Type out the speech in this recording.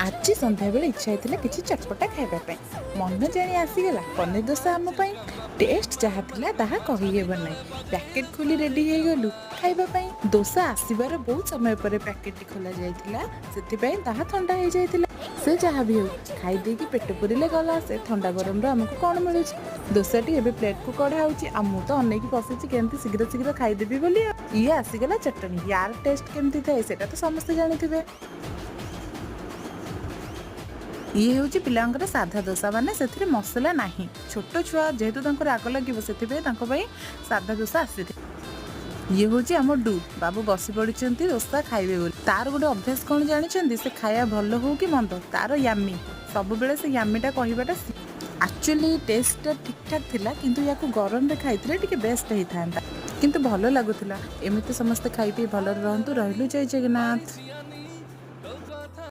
ଆଜି ସନ୍ଧ୍ୟାବେଳେ ଇଚ୍ଛା ହେଇଥିଲା କିଛି ଚଟପଟା ଖାଇବା ପାଇଁ। ମନ ଜାଣି ଆସିଗଲା ପନିର ଦୋସା ଆମ ପାଇଁ। ଟେଷ୍ଟ ଯାହା ଥିଲା ତାହା କହିହେବ ନାହିଁ। ପ୍ୟାକେଟ୍ ଖୋଲି ରେଡି ହେଇଗଲୁ ଖାଇବା ପାଇଁ। ଦୋସା ଆସିବାର ବହୁତ ସମୟ ପରେ ପ୍ୟାକେଟଟି ଖୋଲା ଯାଇଥିଲା, ସେଥିପାଇଁ ତାହା ଥଣ୍ଡା ହେଇଯାଇଥିଲା। ସେ ଯାହା ବି ହେଉ, ଖାଇ ଦେଇକି ପେଟ ପୁରିଲେ ଗଲା। ସେ ଥଣ୍ଡା ଗରମରୁ ଆମକୁ କ'ଣ ମିଳୁଛି? ଦୋସାଟି ଏବେ ପ୍ଲେଟକୁ କଢ଼ା ହେଉଛି ଆଉ ମୁଁ ତ ଅନେଇକି ବସିଛି କେମିତି ଶୀଘ୍ର ଶୀଘ୍ର ଖାଇଦେବି ବୋଲି। ଆଉ ଇଏ ଆସିଗଲା ଚଟଣି। ୟାର ଟେଷ୍ଟ କେମିତି ଥାଏ, ସେଇଟା ତ ସମସ୍ତେ ଜାଣିଥିବେ। ଇଏ ହେଉଛି ପିଲାଙ୍କର ସାଧା ଦୋସା, ମାନେ ସେଥିରେ ମସଲା ନାହିଁ। ଛୋଟ ଛୁଆ ଯେହେତୁ, ତାଙ୍କୁ ରାଗ ଲାଗିବ, ସେଥିପାଇଁ ତାଙ୍କ ପାଇଁ ସାଧା ଦୋସା ଆସିଥାଏ। ଇଏ ହେଉଛି ଆମ do ବାବୁ, ବସି ପଡ଼ିଛନ୍ତି ଦୋସା ଖାଇବେ ବୋଲି। ତାର ଗୋଟେ ଅଭ୍ୟାସ କ'ଣ ଜାଣିଛନ୍ତି? ସେ ଖାଇବା ଭଲ ହଉ କି ମନ୍ଦ, ତାର ୟାମି ସବୁବେଳେ, ସେ ୟାମିଟା କହିବାଟା। ଆକ୍ଚୁଆଲି ଟେଷ୍ଟଟା ଠିକ୍ଠାକ୍ ଥିଲା, କିନ୍ତୁ ୟାକୁ ଗରମରେ ଖାଇଥିଲେ ଟିକେ ବେଷ୍ଟ ହେଇଥାନ୍ତା, କିନ୍ତୁ ଭଲ ଲାଗୁଥିଲା। ଏମିତି ସମସ୍ତେ ଖାଇ ପିଇ ଭଲରେ ରହନ୍ତୁ। ରହିଲୁ, ଜୟ ଜଗନ୍ନାଥ।